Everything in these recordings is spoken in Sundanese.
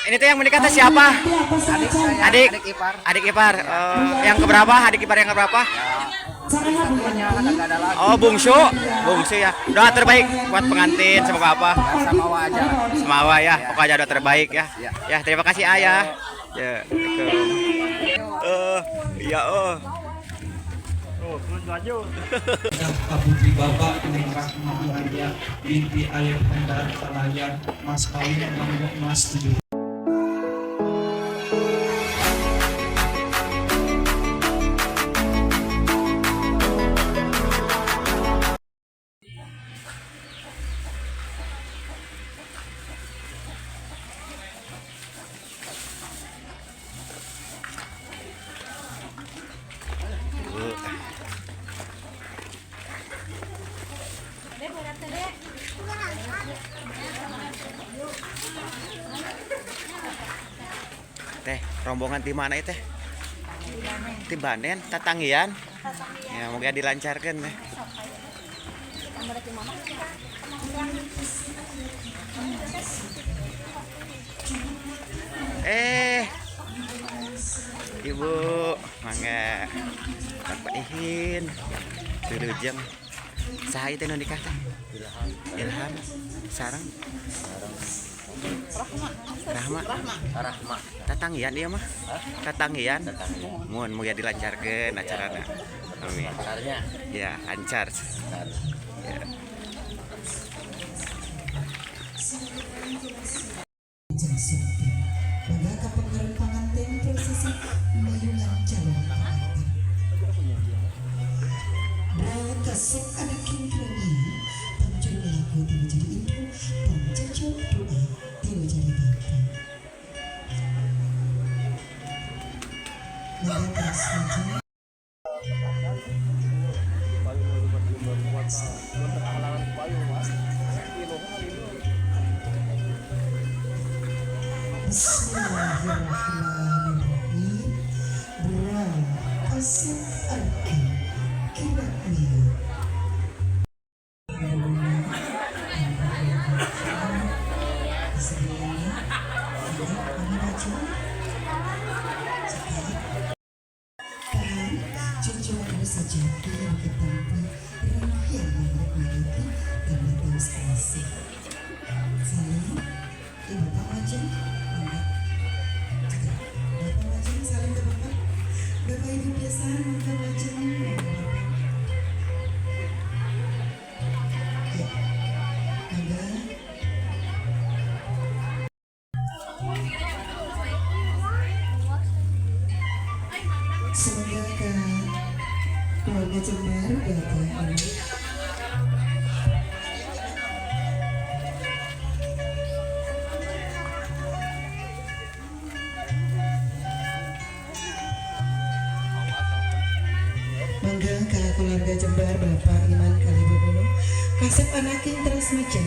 Ini tuh yang menikah teh siapa? Adik saya, Adik. adik ipar. Adik ipar. Yang keberapa? Adik ipar yang keberapa? Satunya kagak ada lagi. Oh, bungsu. Bungsu ya. Doa terbaik buat pengantin semoga apa? Ya, sama wajar. Semawa ya, pokoknya doa terbaik ya. Ya. Ya, terima kasih ayah. Ya, Assalamualaikum. Iya oh. Putri Bapak Neng Rahma Raya binti Ayah Hendar Talayan, mas kawin 6 emas 7. Bu. Teh, rombongan di mana itu teh? Di Banen, Tatanggian. Ya, moga dilancarkan teh. Eh, Ibu, mangga. Bapak Ihin. Wilujeng. Saha ieu teh nu nikah teh? Ilham. Sareng Rahma. Rahma. Tatanggian ieu mah. Tatanggian. Mun muga dilancarkeun acarana. Amin. Lancarnya. Ya, lancar. Ya. Mangga kapengker panganten prosesi mayungan calon pengantin. Kasep anak kingkrami, pamjun lagu tilu jadi ibu, pamjajok doa tilu jadi bapak. Mangga terus maju. Bismillahirrahmanirrahim. Bro, kasep arki, kirakmi. Cucu sejati ketampi rangkaian menikmati dan terus kasih. Salim, Ibu Pak Wajeng, mangga. Juga, Bapak Wajeng salim ke Bapak. Bapak Ibu biasa, mangga Wajeng, mangga Bapak. Ya, mangga. Semoga ke keluarga Jember Bapak Ibu. Mangga ke keluarga Jember Bapak Iman Kalibodono kasep anaking terus macam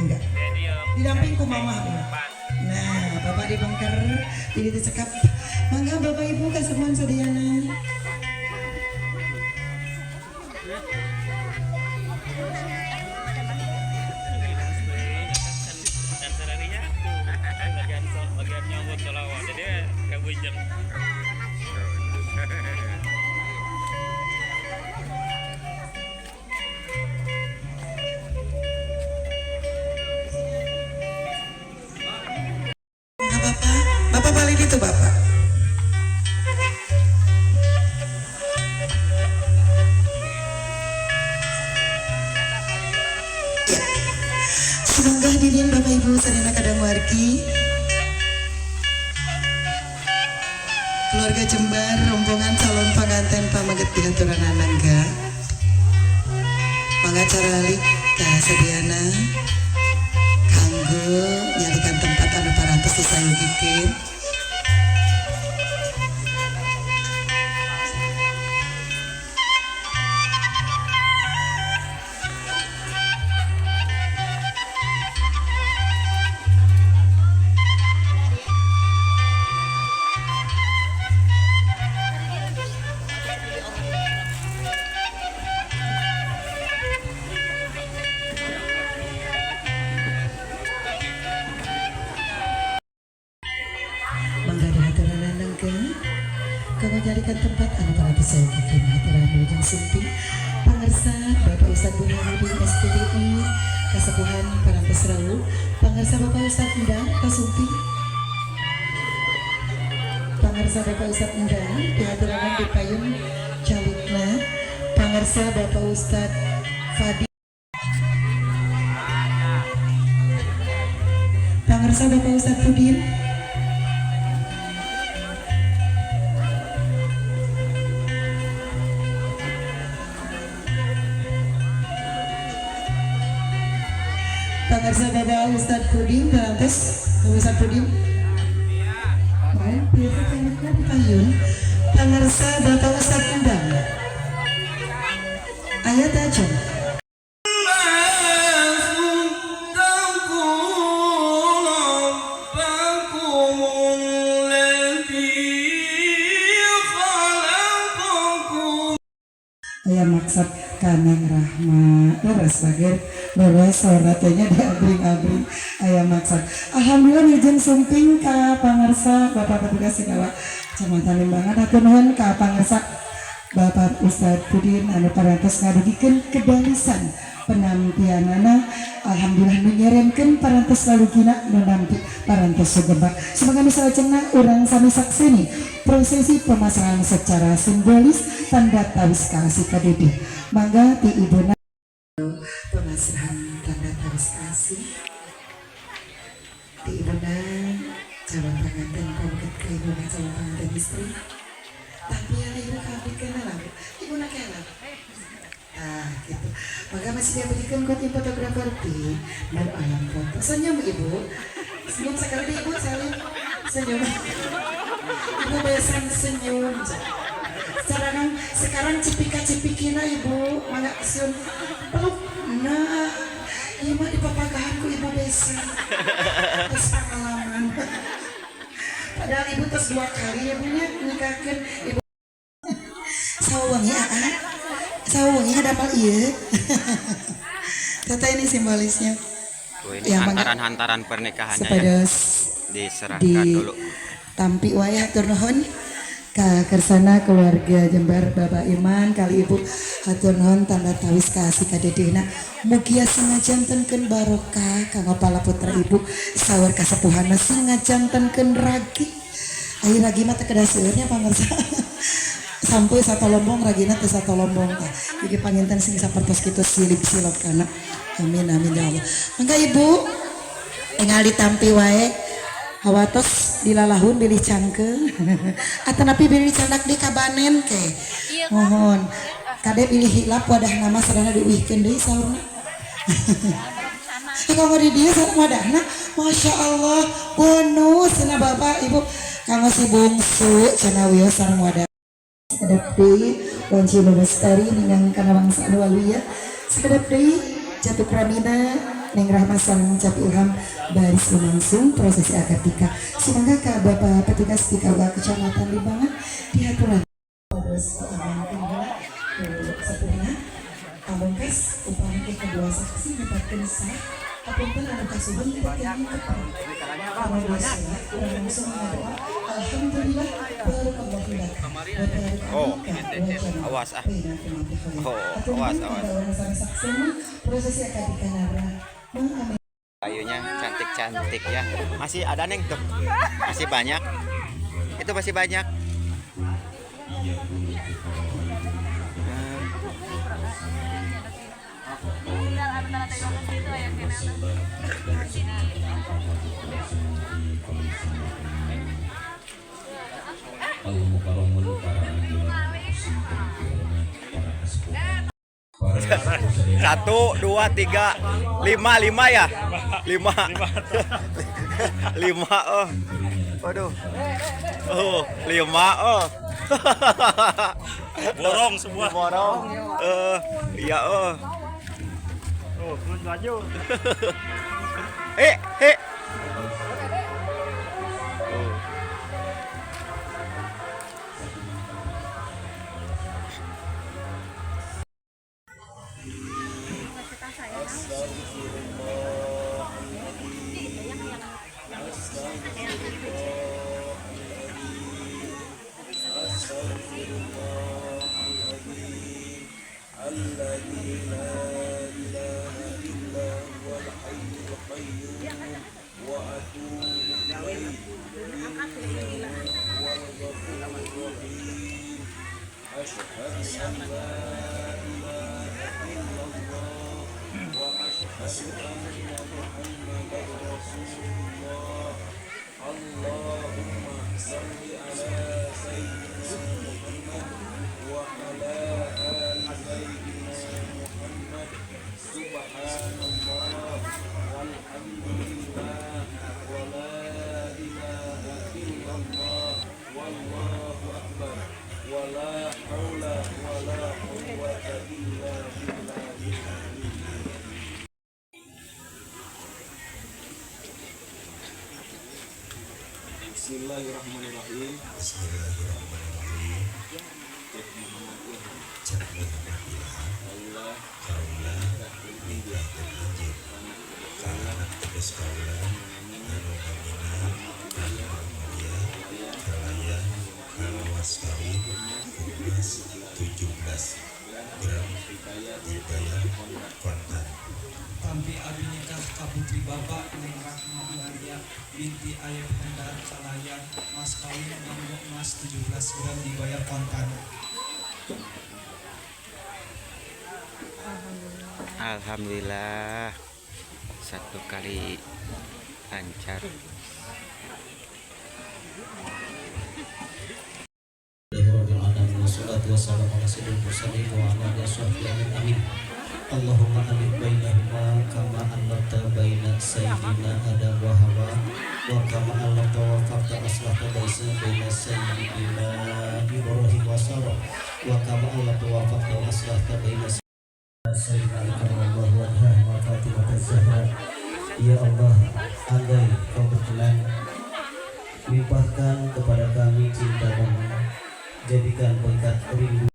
mangga didamping ku mamah ya. Nah, Bapak dibongkar jadi dicekap. Mangga Bapak Ibu kasepuhan sadayana. Bagian nyambut solawat jadi kabujeng. Mangga Bapak, Bapak balik itu Bapak. Ya. Semoga hadirin Bapak Ibu sadayana kadang wargi. Keluarga Jembar, rombongan calon pengantin pameget dihaturan anangga. Mangga caralik ka sadayana kanggo nyarikan tempat anu parantos disayogikeun. kanggo nyarikan tempat anu parantos sayogikeun haturan wilujeng sumping. Pangersa Bapak Ustad Burhanuddin SPDI kasepuhan parantos rawuh. Pangersa Bapak Ustad Endang kasumping. Pangersa Bapak Ustad Endang dihaturanan di payun calikna. Pangersa Bapak Ustad Fadi. Pangersa Bapak Ustad Pudin. Pangersa Bapak Ustad Pudin, parantos Bapak Ustad Pudin. Baik, biasa calikna di payun. Pangersa Bapak Ustad Endang. Ayat aja. اتقوا ربكم الذي خلقكم Aya maksud ka Neng Rahma leres bager leres saur teh nya diabring-abring aya maksud. Alhamdulillah, wilujeng sumping ka pangersa Bapak Petugas Segala Kecamatan Limbangan. Hatur nuhun ka pangersa Bapak Ustad Pudin anu parantos ngadugikeun kedalisan penampianana. Alhamdulillah, nu nyerenkeun parantos lalugina, nu nampi parantos sugebak. Semoga nu salajengna urang sami sakseni prosesi pemasangan secara simbolis tanda tawis kasih ka dedeh. Mangga ti ibuna pemasrahan tanda tawis kasih ti ibuna calon pengantin pamuket ka ibuna calon pengantin istri. Tapi ya ibu kami kenal ibuna kenal. Nah, gitu. Maka masih diberikan ke tim fotografer di Nur Alam Foto. Senyum ibu, senyum sekali deh ibu, salim, senyum. Ibu besan senyum. Sekarang sekarang cipika cipikina ibu, mangga senyum, peluk. Nah, ieu mah dipapagahan ku ibu besan. Terus pengalaman. Padahal ibu terus dua kali ya punya nikahkan ibu. Sawengi aa, sawengi dapat iya. Tata ini simbolisnya. Tuh, ini Ya, mangga. hantaran-hantaran pernikahannya ya. Sepada Diserahkan di dulu. Tampi wae, hatur nuhun ka kersana keluarga Jember, Bapak Iman kali Ibu, hatur nuhun tanda tawis kasih ka dedehna, mugia sing ngajantenkeun barokah kanggo pala putra ibu saur kasepuhanna, sing ngajantenkeun ragi. Ari ragi mah teu kedah seueur nya, pangersa, sampai satu lombong ragina teh satu lombong tah. Jadi panginten sing sapertos kitu silip silop kana. Amin amin ya Allah. Mangga ibu enggal ditampi wae, hawatos dilalahun bilih cangkeung atanapi bilih candak di kabanen ke. Mohon kade bilih hilap wadah nama sadana diuihkeun deui saurna. Eh, kanggo di dieu sareng wadahna, Masya Allah, bonus cenah bapak ibu kanggo si bungsu cenah, wios sareng wadah. Sakedap deui wanci nu lestari ninggang kana bangsa anu waluya. Sakedap deui jatuh pramina Neng Rahma sareng Cap Ilham baris lumangsung prosesi akad nikah. Sumangga ka Bapak petugas di KUA Kecamatan Limbangan dihaturan terus amankeun heula ku sepuhna. Pamungkas, upami ke kedua saksi nyebabkeun sah, hapunten anu kasuhun teu kenging keprok. Kanggo surat urang langsung ngadoa. Alhamdulillah, barakallahu lak wa barik Oh, alaika wa jama'a awas, ah. bainakuma bi khair. Oh, Hatur awas, nuhun awas. pada urang sami saksena prosesi akad nikah nara. Amin. Kayunya cantik-cantik ya. Masih ada, Neng, tuh. Masih banyak. Itu masih banyak. Tinggal anu tanda tengok gitu ya kena. Al-Mukarramun, para anjuran simpen para kesepuhan, para sepuh. Satu, dua, tiga, lima, lima ya? Lima. Lima, oh. Waduh. Oh, lima, oh. Borong semua. Borong. Eh, iya, oh. Oh, maju. Eh, eh. Oh. Bismillahirrahmanirrahim. Bismillahirrahmanirrahim. Cek Muhammad Ilham. Cek Muhammad Ilham. Kaula Kaula nikahkeun anjeun ka anak teges kaula anu namina Rahma Mulia kalayan mas kawin emas 17 gram dibayar kontan. Tampi abi nikah ka putri bapak Neng Rahma Mulia binti Ayep Hendar kalayan mas kawin nganggo emas 17 gram dibayar kontan. Alhamdulillah satu kali lancar. Amin. Allahumma alif bainahuma kama allafta baina sayyidina Adam wa Hawa wa kama allafta wa wafaqta aslahta baina sayyidina Ibrahim wa Sarah wa kama allafta wa wafaqta aslahta baina sayyidina Karramallahu wajhah wa Fatimah Az-Zahra. Ya Allah, andai kau berkenan, limpahkan kepada kami cinta-Mu, jadikan berkat rindu,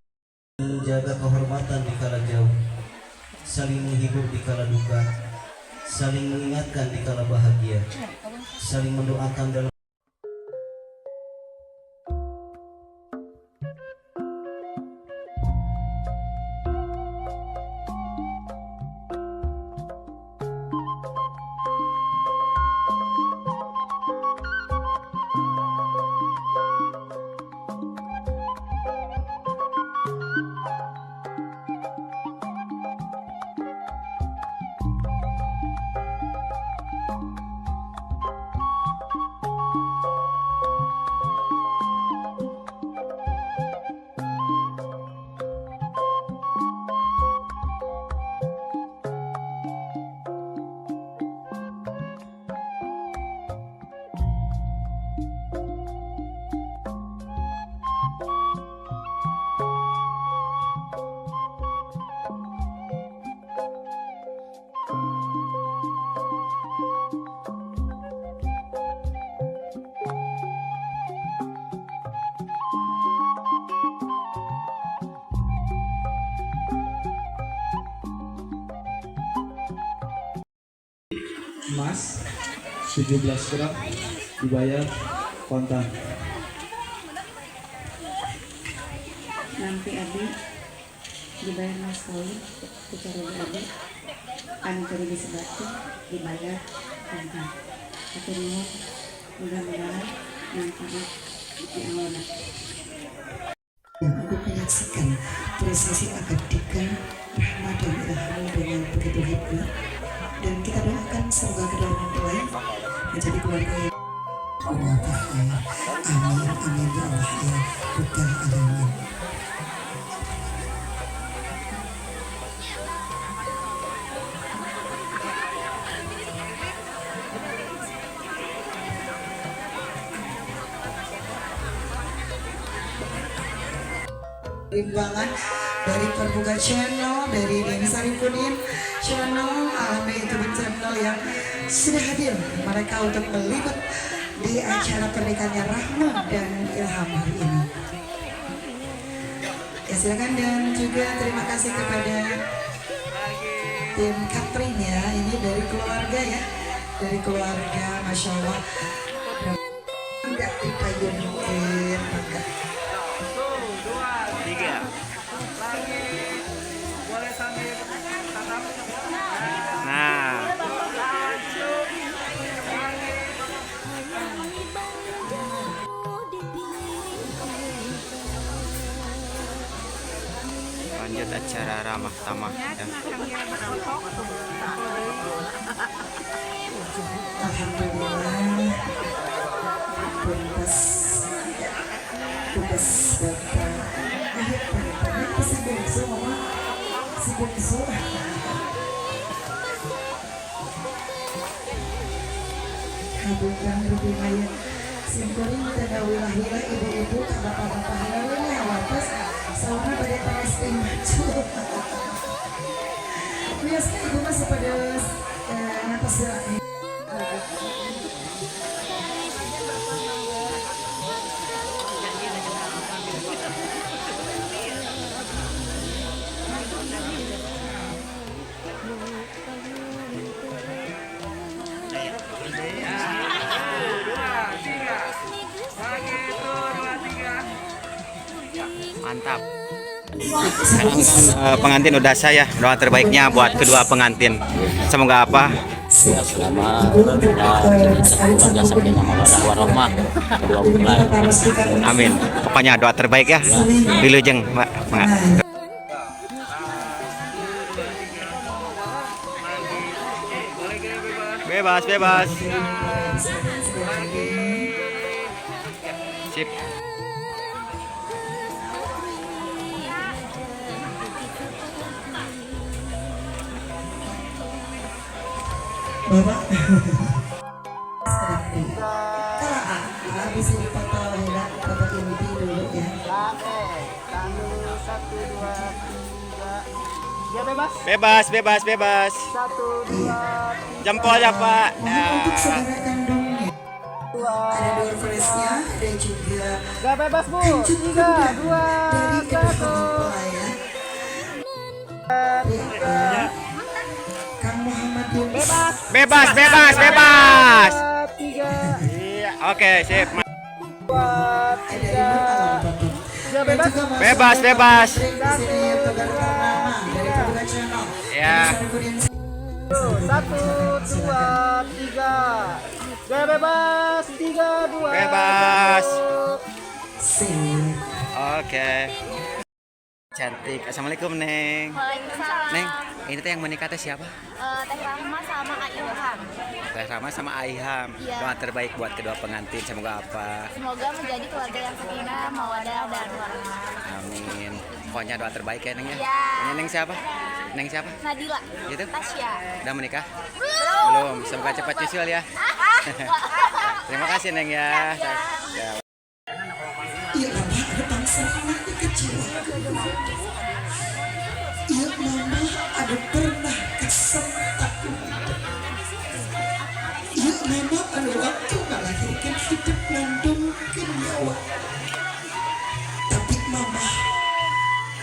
menjaga kehormatan di kala jauh, saling menghibur di kala duka, saling mengingatkan di kala bahagia, saling mendoakan dalam emas 17 gram dibayar kontan. Nanti abi dibayar mas kawin secara abi anu tadi disebutkan dibayar kontan. Hatur nuhun, mudah-mudahan manfaat di amalna. Untuk menyaksikan prosesi akad nikah Rahma dan Ilham dengan begitu hikmat, dan kita doakan semoga kedua mempelai menjadi keluarga yang muwafaq. Amin amin ya Allah ya Rabbal alamin. Rimbangan dari Perbuka Channel, dari Denny Sarifudin Channel, Alhamdulillah YouTube Channel yang sudah hadir mereka untuk meliput di acara pernikahannya Rahma dan Ilham hari ini. Ya silakan, dan juga terima kasih kepada tim catering ya, ini dari keluarga ya, dari keluarga, Masya Allah. Enggak dipayunkin, enggak. 1, 2, 3. Lagi. Boleh sambil tatap. Nah. Lanjut acara ramah tamah ya. Alhamdulillah tuntas tugas bapak. Akhir pagi si bungsu, mama si bungsu. Habukan rupiah simkuring tanda wilah-wilah ibu-ibu bapak-bapak halawin hawatos sauna pada panas maju. Biasanya ibu masih pada ngatas. Mantap. Sekarang kan pengantin udah sah ya. Doa terbaiknya buat kedua pengantin. Semoga apa? Ya, selama keluarga sakinah mawaddah warahmah kedua mempelai. Amin. Pokoknya doa terbaik ya. Wilujeng, Pak. Mangga. Bebas, bebas. Sip. Bapak. Kalau ah, bisa dipoto heula, foto inti dulu ya. Satu, dua, tiga. Ya bebas. Bebas, bebas, bebas. Satu, dua, Jempol ya, Pak. Mohon untuk Ya. saudara kandungnya. Ada door prize-nya, ada juga Gak bebas, Bu. kancut Tiga, kundang dua, dari kedua satu. mempelai ya. Ya, Kang Muhammad Yunus. Bebas. Bebas, bebas, bebas. Tiga, Iya, oke, sip. dua, Ada tiga. Nur Alam Batuk. Ya Dan bebas. juga Mas Bebas, Saudara bebas. Patrick di sini youtuber ternama dari Paduka Channel. Ya. Sarifudin. Satu, dua, tiga. Ya bebas. Tiga, dua. Bebas. Satu. Sip. Oke. Cantik. Assalamualaikum, Neng. Waalaikumsalam. Neng, ini teh yang menikah teh siapa? Teh Rahma sama Kak Ilham. Teh Rama sama Aiham. Iya. Doa terbaik buat kedua pengantin. Semoga apa? Semoga menjadi keluarga yang sakinah, mawadah, dan warahmah. Amin. Pokoknya doa terbaik ya, Neng ya. Iya. Ini Neng siapa? Neng siapa? Nadila. Gitu? Tasya. Udah menikah? Belum. Belum. Semoga cepat nyusul ya. Terima kasih, Neng ya. Iya. Ya. Iya mama ada bangsa mati kecewa. Iya mama ada pernah kesentak. Iya mama ada waktu melahirkan hidup ngandungkan nyawa. Tapi mama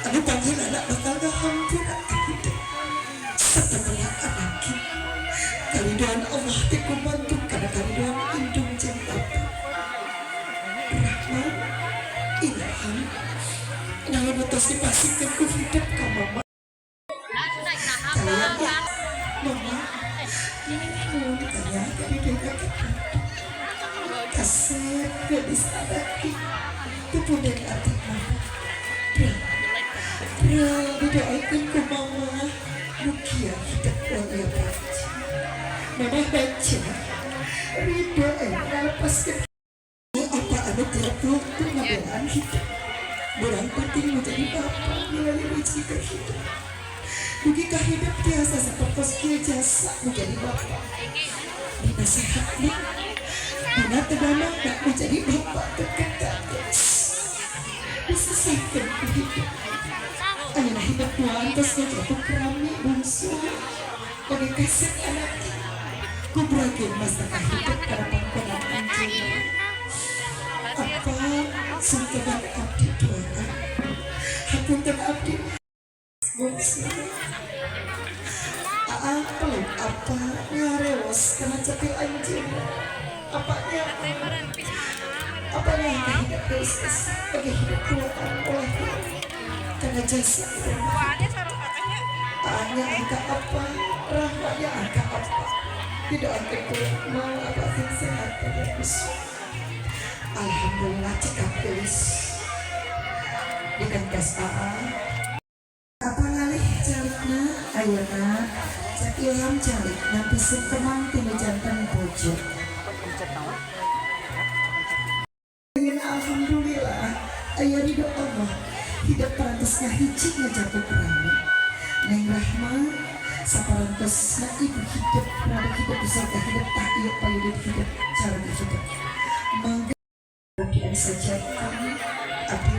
ada panggil anak bakal ngahampura hidup. Setelah anak karidoan Allah teh kumantu karena karidoan indung jeung bapa. Rahman Ilham naon tos dipasihkeun ku hidup ka mama. Kalian ya mama nuhun tanya dari dega kita kasep gadis abadi teu ati mama. Bra, didoakeun ku mama mugia hidup walia baca. Mama baca ridho aya ngalepaskeun apa anu tiap waktu ngabelaan hidup. Borang penting menjadi bapak nilai rezeki ke hidup. Dugi ka hidup tiasa sapertos kieu jasa menjadi bapak. Dina sehatna, dina teu damangna menjadi bapak teu terus. Disusahkeun ku hidup. Ayeuna hidup nuantos ngajatuh kerami bungsu. Oge kasep anak kubrakeun masa hidup kana pangkonan anjeunna. Apa sungkeman abdi doa. Hapunten abdi bungsu. Aa peluk apa ngarewos kana cetil anjeunna. Apanya apanya hidup Yesus bagi hidup tuaan oleh karena jasa Aanya angka apa rahmatnya angka apa tidak akan kurang mau apa sing sehat pada Alhamdulillah cekap gelis dengan gas AA apa ngalih calikna ayeuna Cak Ilham calik nampi sungkeman tinu janten bojo. Ingin alhamdulillah aya ridho Allah hidup parantos ngahiji ngajatuh kerami Neng Rahma saparantosna ibu hidup rada hidup beserta hidup tah ieu payudin hidup cara hidup mangga abdi anu sajati abdi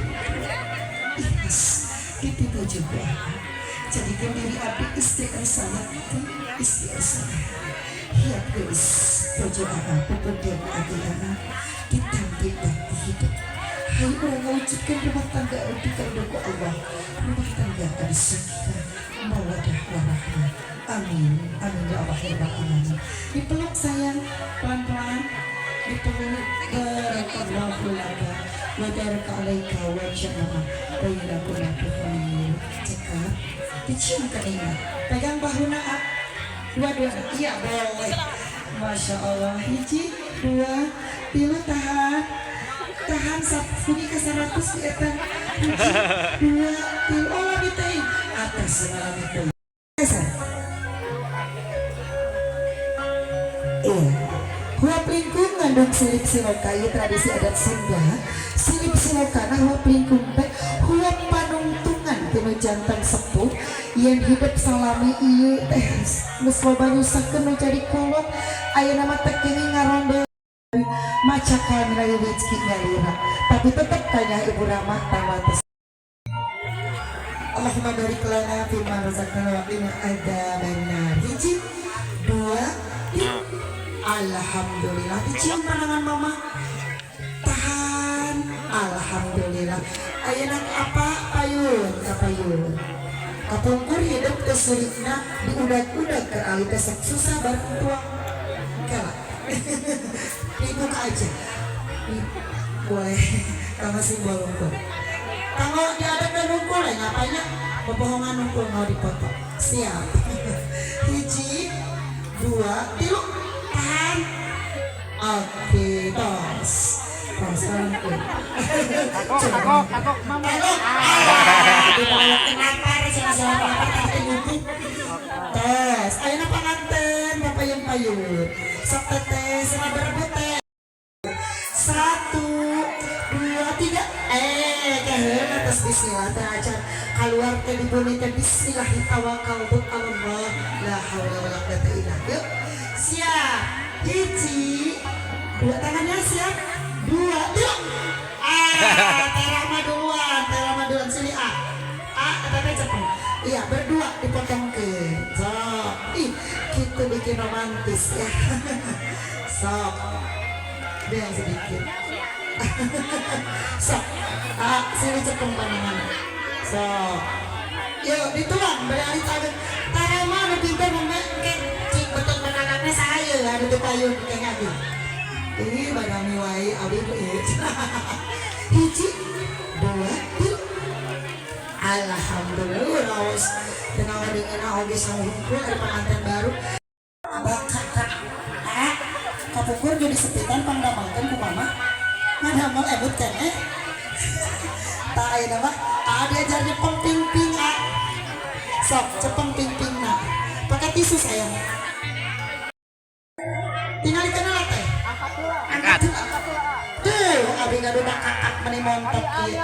ikhlas dipibojo ku Aa. Jadikan diri abdi istri anu salakti istri anu saleh hiap geulis bojo Aa pependean ati Aa ditampi bakti hidup. Hayu urang ngawujudkeun rumah tangga anu dikaridho ku Allah, rumah tangga anu sakinah mawadah warahmah. Amin amin ya Allah ya rabbal alamin. Dipeluk sayang, pelan-pelan dipeluk. Barakallahu laka. Wa baraka alaika wa jama'a bainakuma bi khair. Cekap, dicium keningna. Pegang bahuna ah. Dua dua. Iya boleh. Masya Allah. Hiji, dua, tilu, tahan. Tahan bunyi ke 100 di eta. Hiji, dua, tilu. Oh lami teuing. Atas lami teuing. Iya. Huap lingkung ngandung silip siloka, ieu tradisi adat Sunda. Silip siloka nah huap lingkung teh huap panungtungan tinu jantan sepuh yang hidup salami ieu teh geus loba nyusahkeun nu jadi kolot, ayeuna mah teh kenging ngarondol macakal milayu rizki nyalira, tapi tetep kanya ibu ramah tamates. Allahumma barik lana fima razaqtana wa qina adzabannar. Hiji, dua, tiga. Alhamdulillah. Dicium pandangan mama. Tahan. Alhamdulillah. Ayeuna apa payun kapayun. Kapungkur hidup teu sulitna diudag-udag ke ali teh sok susah bareng tuang. Kala. Dibuka aja. Boleh. Kanggo simbol unggul. Kanggo diadepkeun nungkul ya ngapainnya? Bobohongan nungkul mau dipoto. Siap. Hiji, dua, tilu. Tahan. Oke, tos. Tos nungkul. Kagok, kagok, kagok, mama. Kagok. Kenapa sama-sama tapi YouTube. Tos, ayeuna panganten Bapak yang payun. Sok teteh sama berebut teh. 1, 2, 3. Keheuna atas bismillah teh acan keluar teh di bumi teh bismillahirrahmanirrahim. Allah la haula wala quwata illa billah. Siap. Hiji, dua, tangannya siap. Dua, tiga. Ah, terama duluan, terama duluan sini ah. Ah, teteh cepet. Iya, berdua dipotong ke. Sok. Ih, gitu bikin romantis ya. Sok. Biar sedikit. Sok. Ah, sini cepeng pandangan. Sok. Yuk, dituang beralih tangan. Tarama nu pinter memakai cik betul pandangannya saya anu teu payun kayak ngagi. Ini bagami wae abi ieu. Hiji, dua, tilu. Alhamdulillah raos tenawa dengan oge sanghungkul ada pengantin baru. Bakak ah kapungkur jadi sepitan pangdamelkeun ku mama. Ngadamel ebut keneh. Tak ayeuna mah ah diajar nyepeng ping-ping ah. Sok cepeng ping-pingna. Pakai tisu sayang. Tinggal dikenal teh. Angkat. Tuh, abi gaduh kakak meni montok ieu.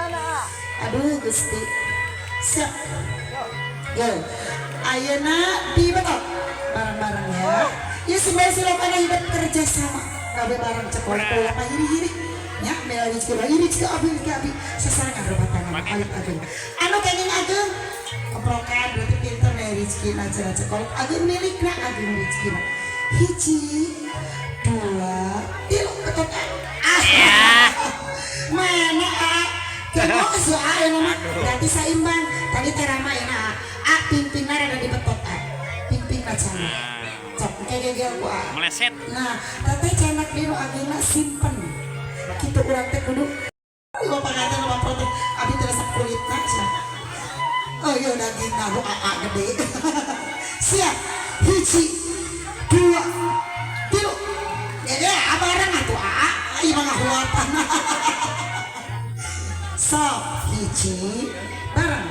Aduh Gusti. Siap. Yo. Ayeuna dibetot bareng-bareng ya. Ieu simbol silokana hidup kerja sama. Kabeh bareng cek kolot mah hiri-hiri. Ya, mela rizki hiri ke abi ke abi sasarengan rumah tangga alit ageng. Anu kenging ageng keprokan berarti pinter nih rizkina cenah cek kolot ageng milikna ageng rizkina. Hiji, dua, tilu ketok ah. Mana ah? Kengok si A yang mah berarti saimbang. Tadi terama ya A. A pimpinna rada dibetot A. Pimpinna cana. Cok gegegel ku A. Meleset. Nah, teteh canak di nu ageuna simpen. Kitu urang teh kudu loba panganten loba protes. Abi teh resep kulitna cenah. Oh iya dagingna nu AA gede. Siap. Hiji, dua, tilu. Ya bareng atuh AA. Ieu mah ngahuatan. Sok hiji bareng.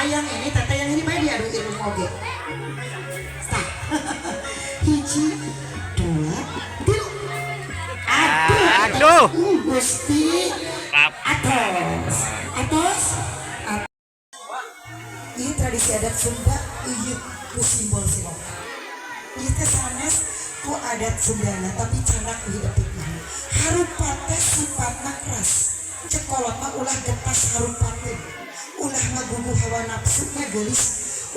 Ayang ini teteh yang ini bae diadu ilmu oge. Tah. Hiji, dua, tilu. Aduh. Aduh. Gusti. Atos. Atos. Ini tradisi adat Sunda, ieu ku simbol siloka. Ieu teh sanes ku adat Sundana tapi canak ku hidup fitnah. Harupat teh sifatna keras. Cek kolot mah ulah getas harupateun. Ulah ngagugu hawa nafsunya geulis.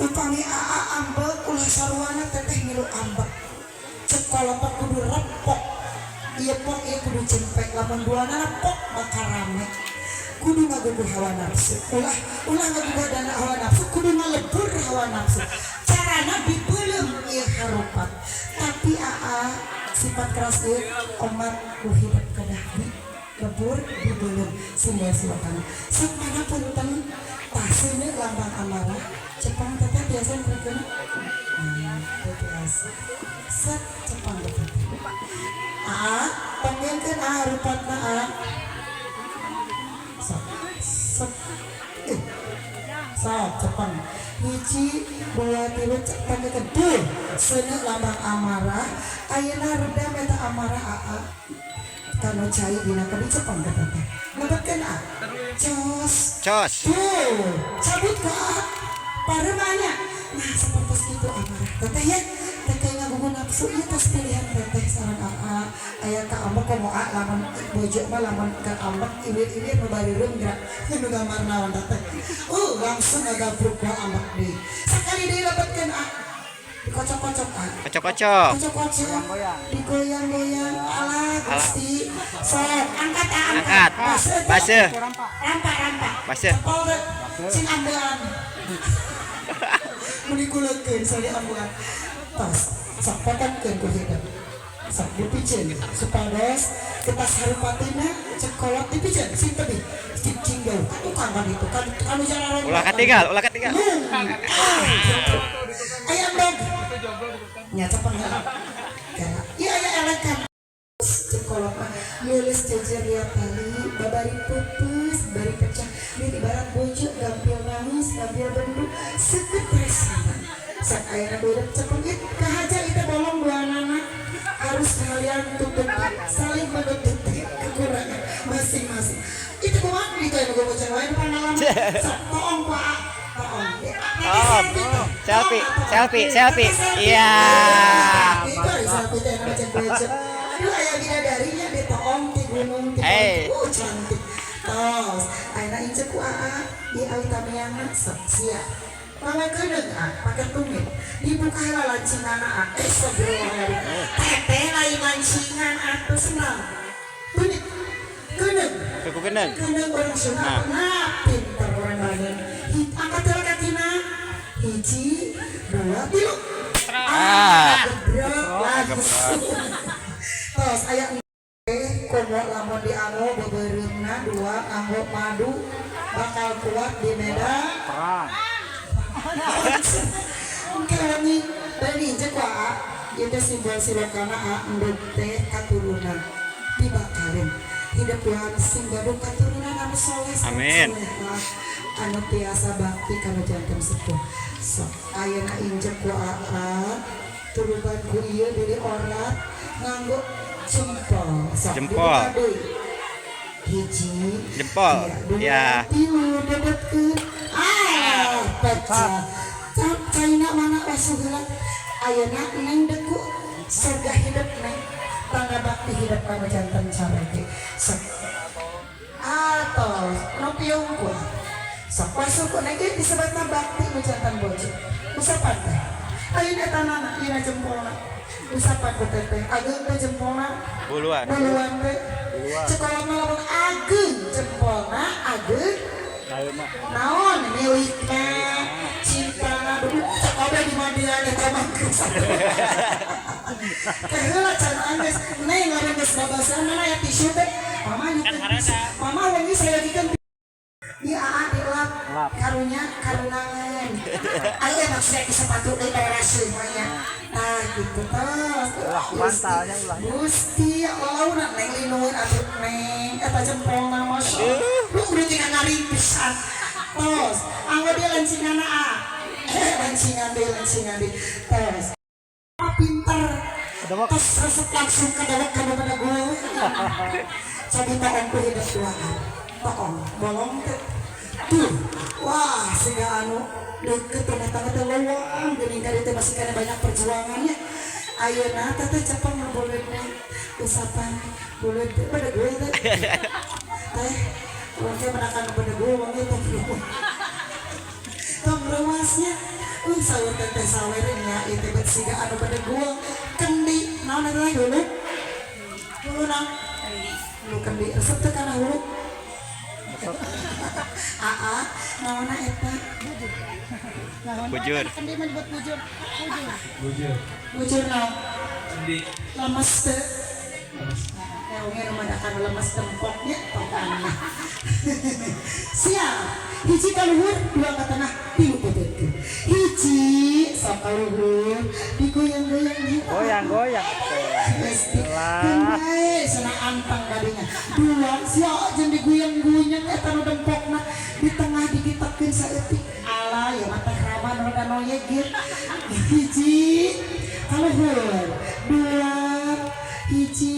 Upami aa ambek ulah saruana teteh milu ambek. Cek kolot mah kudu repok. Ieu pok ieu kudu cempek lamun duanana pok maka rame. Kudu ngagugu hawa nafsu. Ulah ulah ngagugu dana hawa nafsu kudu ngalebur hawa nafsu. Carana dipeuleum ieu harupat. Tapi aa sifat keras ieu omat ku hidup kedah di Dikebur dibeuleum simbol silokana. Sok mana punten tah seuneu lambang amarah cepang teteh biasa mereka. Nah, biasa. Set cepang teteh. Ah, panggilkeun ah rupatna ah. Sok set. Sok cepang. Hiji, dua, tilu, panggilkeun tuh. Seuneu lambang amarah, ayeuna redam eta amarah aa. Kanu cai dina kebi cepang teteh. Lebetkeun ah. Cos. Cos. Tuh, cabut ke aa. Paremanya. Nah, seperti itu amarah teteh ya. Teteh ngagugu nafsu ieu tos pilihan teteh sareng aa. Aya ka ambek komo aa lamun bojo mah lamun ka ambek iwir-iwir nu barireum gerak nu gambar naon teteh. Langsung ngagabruk ka ambek deui. Sakali deui lebetkeun aa. Dikocok-kocok aa. Kocok-kocok. Kocok-kocok. Digoyang-goyang. Alah Gusti. Sok angkat aa Angkat. Baseuh. Baseuh. Rampak-rampak. Baseuh. Cepol teh. Sing ambean. Meni kulekeun sari ambean. Tos, sok potongkeun ku hideung. Sok dipiceun supados kertas harupatina cekolot dipiceun sing tebih. Cing jauh ka tukang kan itu kan anu jararon. Ulah katinggal, ulah katinggal. Aya endog. Nya cepeng heula. Ieu aya elekan. Cekolot mah leuleus jejer liat tali babari peupeus bari pecah. Ini ibarat bojo gampil nangis, gampil bendu, seukeut tresna. Sak ayeuna beureum cepeng ieu kahaja ieu teh bolong duanana. Harus kalian tutup saling menutupi kekurangan masing-masing. Itu kumaha di kayak gue bocah lain pengalaman. Sok toong ku aa, toong. Oh, selfie, selfie, selfie. Iya. Itu ada selfie teh nama bocah. Aduh aya bidadarinya di toong di gunung di Hey. Cantik. Tos, ayeuna inceuk ku aa di awi tamiangna sok sia. Mama keuneung ah, pake tumit. Dibuka heula lancinganna ah. Astagfirullahaladzim. Teteh lain lancingan atuh senang. Tumit. Keuneung. Kuku geneng. Keuneung orang Sunda. Nah. Nah, pinter orang Bandung. Angkat heula kakina. Hiji, dua, tilu. Ah. Gebrek langsung. Tos aya komo lamun dianggo beubeureumpna dua nganggo madu bakal kuat di medan Perang. Engke wangi bari diinjek ku aa ieu teh simbol silokana aa endog teh katurunan dibakalin hidup Tuhan sing gaduh katurunan anu soleh Amin. solehah anu tiasa bakti kana janten sepuh. Sok ayeuna injek ku aa turuban ku ieu deui orat nganggo jempol. Sok Jempol. dibuka deui. Hiji, Jempol. iya, dua, Ya. tilu, dedetkeun. Ah, pecah. Cap caina mana wasuh heula. Ayeuna neng deku surga hidup neng. Tangga bakti hidup kanu janten carege. Sok. Atos, nu piung ku. Sok wasuh ku neng ieu disebutna bakti nu janten bojo. Usapan teh. Ayeuna eta nana ieu jempolna. Usapan ku teteh. Ageung teh jempolna. Buluan. Buluan teh. Cekolotna lamun ageung jempolna ageung naon milikna cintana dulu cek obe di mandian eta mah keheula can anggeus neng lamun geus babasan mana aya tisu teh mama nyukeun tisu mama wengi sayogikeun di aa dilap karunya karunangan ayo maksudnya ke sepatu deui baraseuh mah nya tah gitu tos. Ulah bantalnya ulah. Gusti Allah neng linuhun atuh neng eta jempolna masya lu udah tinggal ngari pisan tos anggo dia lancinganna a lancingan deui lancingan deui tos pinter tos resep langsung ke dewek ka pada gue cobi toong ku hidup duaan toong bolong teh tuh wah sehingga anu deket rumah tangga teh lowong geuning ka dieu teh masih kana banyak perjuangannya ayeuna teh cepeng nu beuleutna usapan beuleut teh pada gue teh teh urang teh menakan pada gue wangi tong tong reuasnya saur teh sawer nya ieu teh bet siga anu pada gue kendi naon eta teh hulu hulu naon hulu kendi resep teh kana hulu aa naonna eta Bujur. kendi mah dibuat bujur bujur Bujur. bujur naon Kendi. lemes teh. Oge nu madakan lemes tempoknya tong aneh. Siap. Hiji ka luhur, dua ka tengah, tilu bebeutkeun. Hiji sok ka luhur, digoyang-goyang gitu. Goyang-goyang. Pasti bae sana antang kadinya. Dua sia jeung digoyang-goyang eta nu dempokna di tengah dikitekeun saeutik. Ala ya mah teh raman rada noyegir. Hiji ka luhur, dua hiji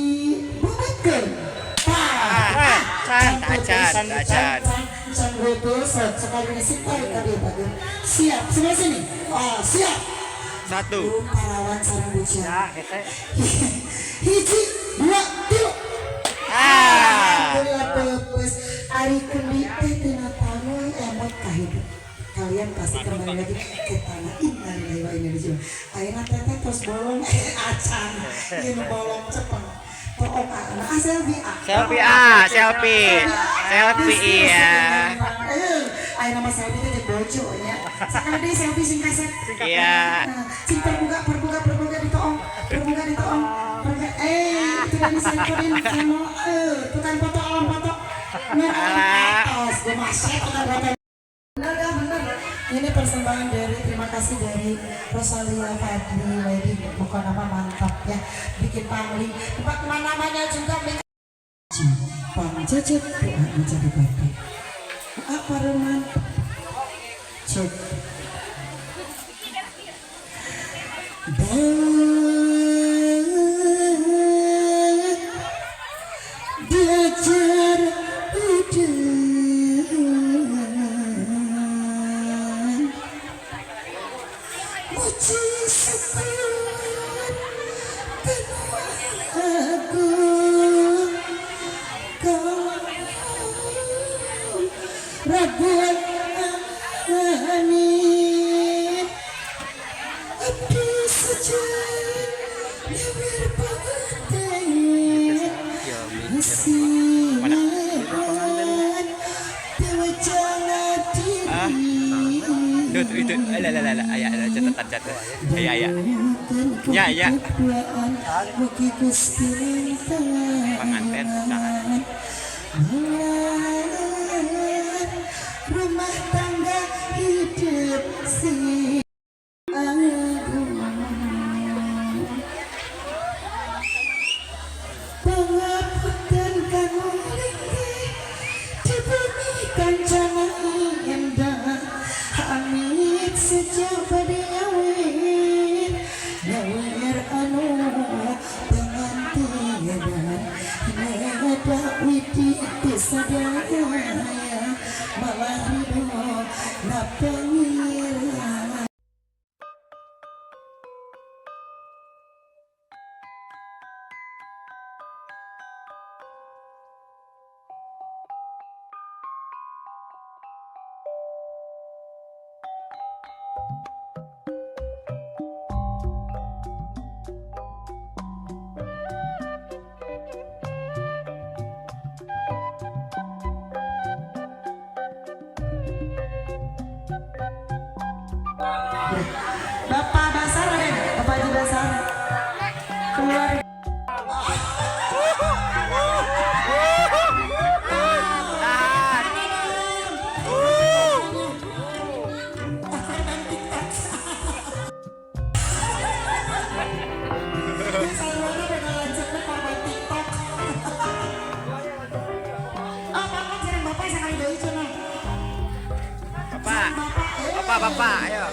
bebetkeun. Tah. Can, acan, acan. Can sekali ini tarik ka dieu bagus. Siap, sebelah sini. Oh, siap. Satu. Parawan sareng bujang. Ya, hese. Hiji, dua, tilu. Ah. Alhamdulillah peupeus. Ari kendi teh tina tanah emot ka hidup. Kalian pasti kembali lagi ke tanah. Innalillahi wa inna ilaihi raji'un. Ayeuna teteh tos bolong acan. Ieu nu bolong cepeng. Took ah, selfie ah. Selfie ah, selfie. Selfie iya. Ayeuna mah selfie teh jeung bojo nya. Sakali deui selfie sing kasep. Iya. Sing terbuka, terbuka, terbuka ditoong, terbuka ditoong. Terbuka. Tidak disentuhin sama tukang foto alam foto. Alah. Atas, gue masuk tukang foto. Benar ya, benar. Ini persembahan dari, terima kasih dari Rosalia Fadli Wedding. Bukan nama mantap ya, bikin pangling. Tempat namanya juga Pang Cecep doa menjadi bapak. Apa reman? Cek. Diajar udan muji syukur kanu agung kau Rabbul Alamin. Abdi sujud nyawer panganten Mesinan dewa jangan diri. Duh, itu, lah, lah, lah, ayah, ada catatan, catatan. Ayah, ayah. Ya, ya. Mugi Gusti Pengantin, jangan. Rumah tangga hidup si agung. Pangapunten kanggo linggih di bumi kancana indah. Amit sejak pada nyawir nyawer anu pengantinan nada widi sadaya malah ridho na pangeran. Bapak Basar ada nggak? Bapak Haji Basar keluar. Bapak, bapak, bapak, ayo.